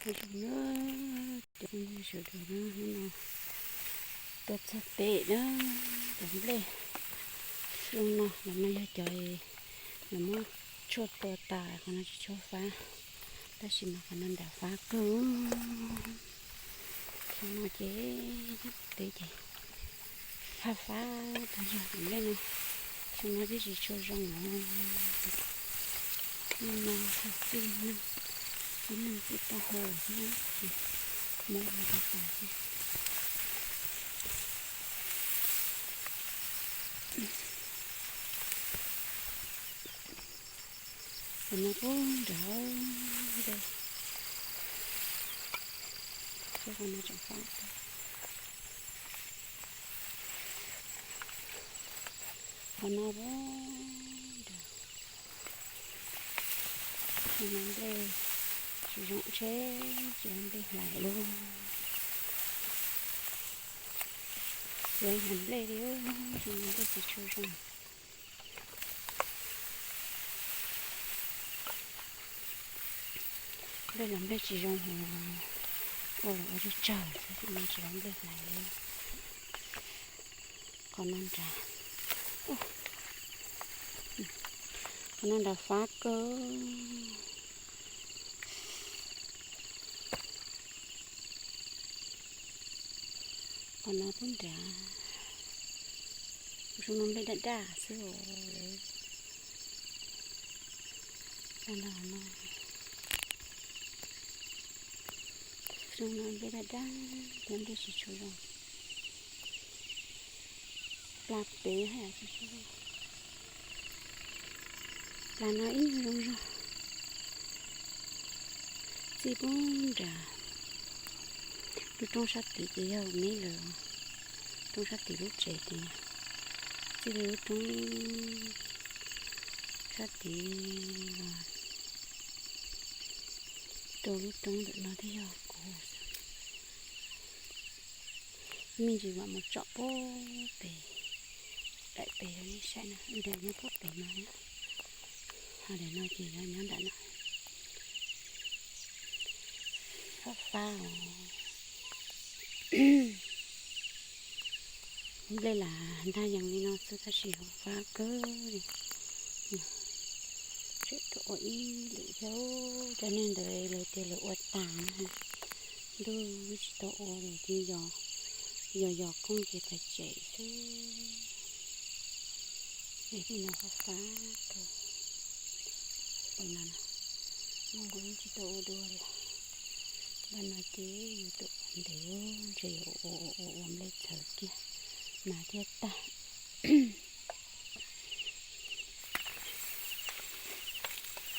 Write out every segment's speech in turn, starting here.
Zoo na, cov phooj ywg sawv daws na, hnub no tuaj txog pem na, cov nplej xyoo no, los no yog cov lawv muab tshuaj tua tas, qhov no tsis tshua fab, tab sis mas qhov no nram fab kawg. Xyoo no ces nyob pem teb ces fab fab tas zog, cov nplej no xyoo no twb tsis tshua zoo os. Hnub no txog txij neeg, txij neeg txij tau hau thiab, ces muab ua tas tas xwb. Qhov no pub nrad, qhov no tseem fab, qhov no pub nrad. Qhov no nplej tsis zoo tsheb, tsis zoo nplej hlais lawm. Tsis zoo nplej li, tsis zoo nplej, tsis tshua zoo. Nplej los nplej tsis zoo, ua los ua tsawg tsawg xwb, tsis zoo nplej hlais li. Qhov no nrad, qhov no nrad fab kawg. Qhov no pub nrad, kuv xyoo no nplej daj daj xwb os. Qhov no, xyoo no nplej daj daj thiab nplej tsis tshua zoo. Plas pem haj yam tsis tshua zoo. Plas no ib nyuag zoo zog. Txij pub nrad, lub roob sab tid ces yog me lawm, roob sab tid lub tsev ces txij li lub roob sab tid los rau lub roob ntawm no twb yog kuv. Me ntsis mam mus tsom pub pem, daim pem rau nej saib na, ib daim nyob pub pem no, ho daim no ces yog nyob nram no. Fab fab os. Nplej lam ntag yees li no xwb tab sis ho fab kawg li. Tseem tuaj ua ib lwm thiab, cov neeg ntawd lawv tias lawv ua tas na, ntuj tsis tau ua lawm ces yos yos kooj ces txais tsem xwb. Es tej no fab fab kawg. Tej no, nkuaj yeej tsis tau ua dua li. Npaj no ces yuav tuaj ua ntev, ntshe yuav ua ua ua nplej txhawv kiag mas thiaj tag.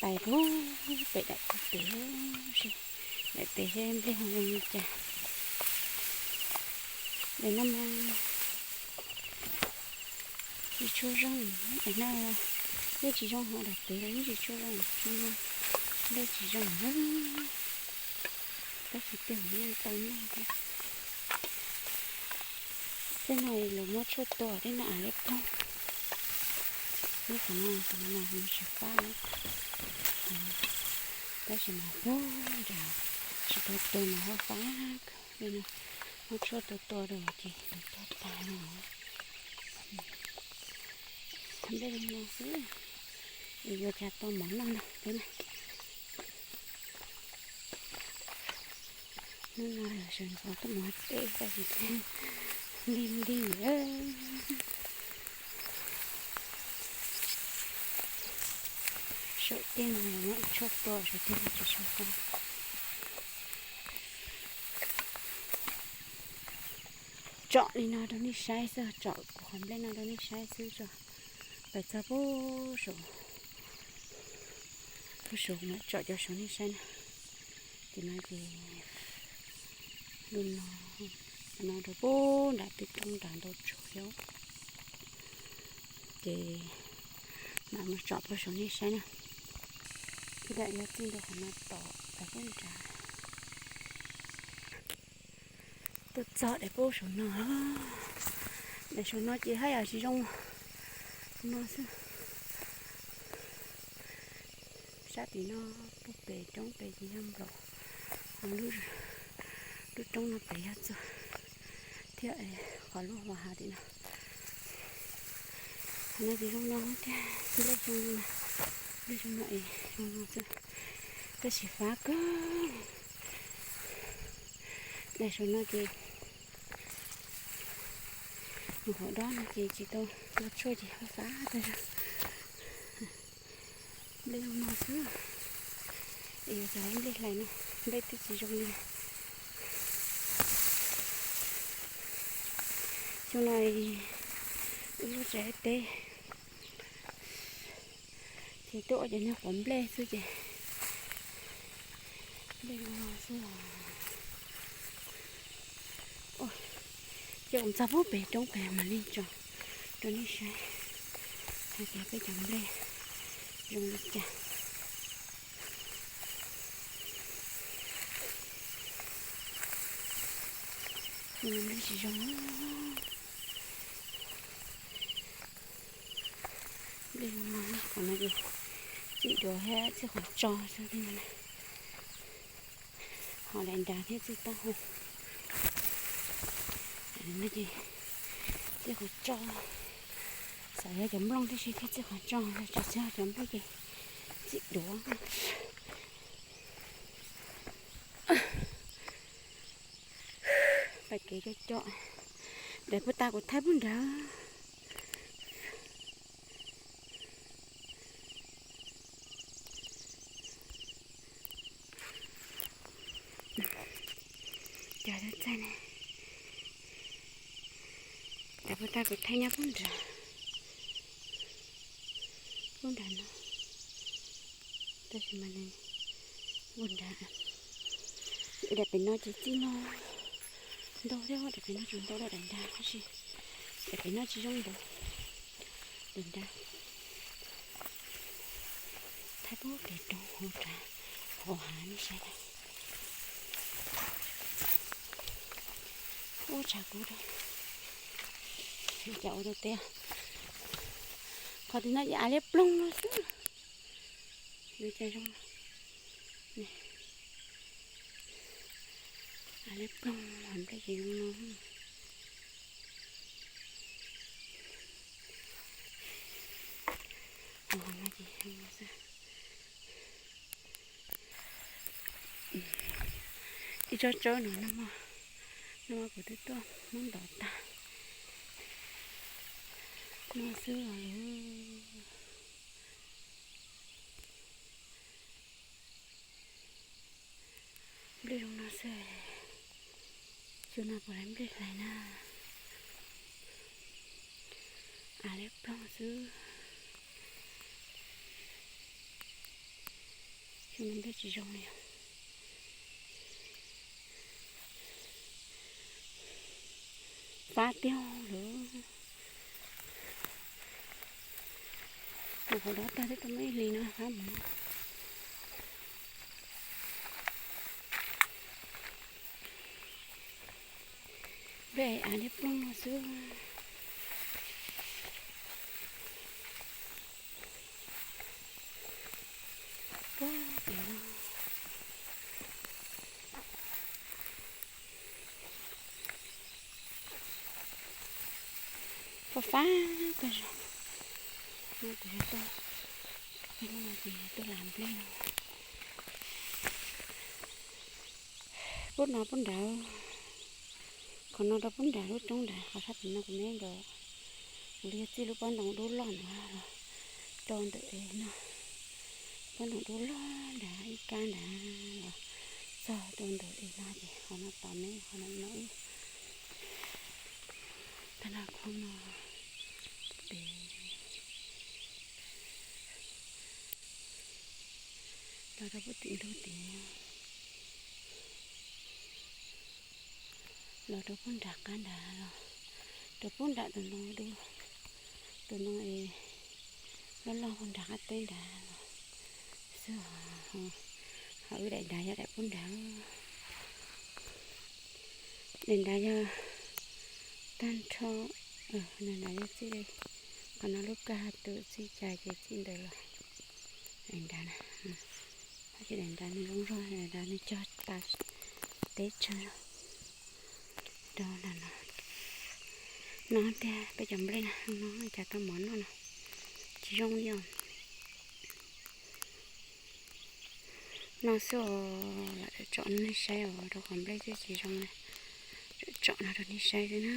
Pais pub pem daim pub pem, seb daim pem seb nplej ho zoo li cas. Daim no mas tsis tshua zoo, daim no yeej tsis zoo, ho daim pem los yeej tsis tshua zoo, nplej tsis zoo. Tab sis tej no yeej tau noj thiab. Tej no lawv muab tshuaj tua tej no av liab ploog. Ib qhov no, qhov no mas tsis fab, tab sis mas pub nrad tsis tau tua mas fab fab. Tej no muab tshuaj tua tua rau ces lawv tuag tag li. Nplej li no xwb, es yuav cas tau mov noj na peb na. Hnub no sawv ntxov tuaj mus ua teb tab sis nlig nlig. Saum tej no muab tshuaj tua, saum tej no tsis tshua tua. Tsom li no rau nej saib xwb, tsom kuv qhov nplej no rau nej saib xwb tso. Pais txog pub saum, pub saum mas tsom cov saum nej saib na. Ces no ces lub no, no rau pub nram tej roob nrad ntau tsuag thiab. Ces mam mus tsom pub saum nej saib na. Ib daim yuav txij ntua qhov no tom pais pub nrad. Tuaj txog daim pub saum no, daim saum no ces haj yam tsis zoo no xwb. Sab tim no pub pem roob pem ces yog nplaum, Lub, lub roob no pem yog txog thiab qhov lub hav tim no. Qhov no ces zoo no thiab, nplej zoo no, nplej zoo no es zoo no xwb, tab sis fab kawg. Daim saum no ces mus hauv dob no ces tsis tau tua tshuaj ces fab tag zog. Nplej zoo no xwb, es yuav cov nplej hlais no, nplej twb tsis zoo li. Xyoo no wb lub tsev teb ces tuaj ua cov niag quav nplej xwb ces nplej zoo no xwb. Ces kuv txog pub pem roob pem mam li tso rau nej saib hais tias peb cov nplej zoo li cas. Nplej tsis zoo, nplej zoo no, qhov no ces txij duav thiab txij qhov tso xwb thiab no. Ho daim nrad thiab txij taub hau no ces txij qhov tso, xav yog cov nplooj tib si thiab txij qhov tso, tsis txog cov nplooj ces txij duav. Pais kev coj coj, daim puag ta kuv thaij pub nrad. Cov txaij ne, daim puag ta kuv thaij nyob pub nrad, pub nrad no, tab sis mas nws pub nrad, daim pem no ces txij no ntau thiab, daim pem no tseem ntau dua daim nrad tab sis daim pem no tsis zoo npaum daim nrad. Thaij pub kev roob hauv roob, hauv hav nej saib na. Ub, tshav kub rau, cas ua rau tias qhov tim no ces av liab ploog no xwb. Yuav cas zoo, av liab ploog, nplej ces zoo no. Ib tsob tsawb no, nag hmo kuv twb tuaj muab ntov tag no xwb os. Nplej zoo no xwb, xyoo no puas laiv nplej hlais na. Av liab ploog xwb, xyoo no nplej tsis zoo li. Fab tiag lawm. Mus hauv dob tag twb tau muaj ib hlis no fab mus. Nplej av liab ploog no xwb. Puag tim no. Fab fab tag zog. No ces tuaj, no ces tuaj lam nplej no. Pub no pub nrad, qhov no rau pub nrad lub roob nrad, qhov sab tim no kuv me nkawd, kuv li txij lub pob ntoo dub loj ntawd los rau ntawm es no, pob ntoo dub loj nrad ib kab nrad los txog rau ntawm es no ces qhov no tos me qhov no no ib, tag no khoob no pem los rau pub tim ntug tim no. Los rau pub nram qab nrad los, rau pub nram tus ntoo dub, tus ntoo es loj loj pub nram qab teb nrad los xwb. Ho wb daim nrad yog daim pub nrad, daim nrad yog tag nrho, daim nrad yog txij li, qhov no lub kag tus txij cai ces txij ntawd los daim nrad na. Tab sis daim nrad nws zoo zog, daim nrad nws cog tas, Teb chaws rau no, no tiag peb cov nplej no, no cas tau mov noj no, tsis zoo li os. No xwb os, lam tsom no nej saib os, rau qhov nplej twb tsis zoo li. Tsom no rau nej saib xwb na.